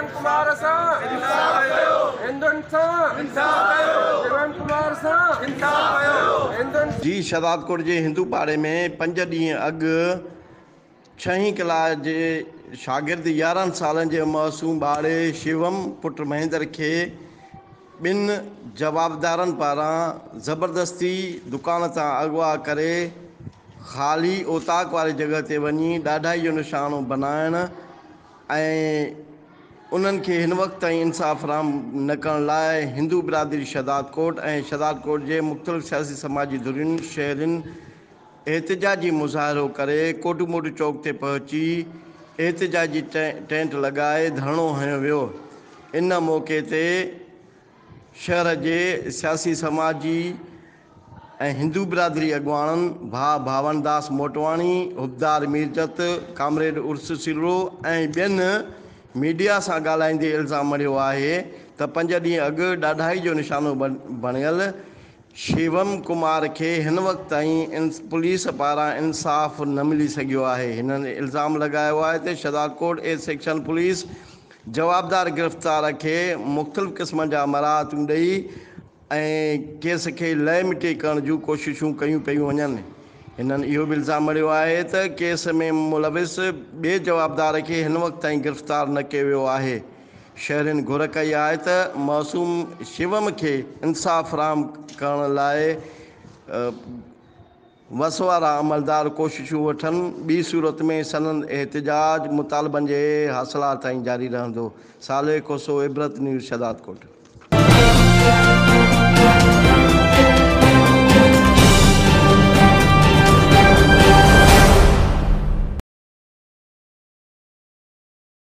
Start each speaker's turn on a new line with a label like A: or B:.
A: شيوم ڪمار سان انصاف ڪيو، هندن سان انصاف ڪيو، شيوم ڪمار سان انصاف ڪيو، هندن.
B: جي شهدادڪوٽ جي هندو پاڙي ۾ پنج ڏينهن اڳ ڇهين ڪلاس جي شاگرد 11 سالن جي معصوم ٻارڙي شيوم پٽ مهيندر کي ٻن جوابدارن پاران زبردستي دڪان تان اغوا ڪري خالي اوطاق واري جڳهه تي وڃي ڏاڍائي جو نشانو بنائڻ ۽ انهن کي هن وقت تائين انصاف فراهم نه ڪرڻ لاء هندو برادري شهدادڪوٽ ۽ شهدادڪوٽ جي مختلف سياسي سماجي ڌرين شهرين احتجاجي مظاهرو ڪري ڪوٽ موٽ چوڪ تي پهچي احتجاجي ٽينٽ لڳائي ڌرڻو هنيو ويو. ان موقعي تي شهر جي سياسي سماجي ۽ هندو برادري اڳواڻن ڀاء ڀاون داس موٽواڻي، حبدار ميرجت، ڪامريڊ عرس سيلرو ۽ ٻين ميڊيا سان ڳالهائيندي الزام مڙهيو آهي ته پنج ڏينهن اڳ ڏاڍائي جو نشانو بڻيل شيوم ڪمار کي هن وقت تائين پوليس پاران انصاف نه ملي سگهيو آهي. هنن الزام لڳايو آهي ته شهدادڪوٽ اي سيڪشن پوليس جوابدار گرفتار کي مختلف قسمن جا مراعتون ڏئي ۽ ڪيس کي لئه مٽي ڪرڻ جون ڪوششون ڪيون پيون وڃن. هنن اهو به الزام مڙهيو آهي ته ڪيس ۾ ملوث ٻئي جوابدار کي هن وقت تائين گرفتار نه ڪيو ويو آهي. شهرين گهر ڪئي آهي ته معصوم شيوم کي انصاف فراهم ڪرڻ لاء وس وارا عملدار ڪوششون وٺن، ٻي صورت ۾ سندن احتجاج مطالبن جي حاصلات تائين جاري رهندو. صالح کوسو، عبرت نيوز، شهدادڪوٽ.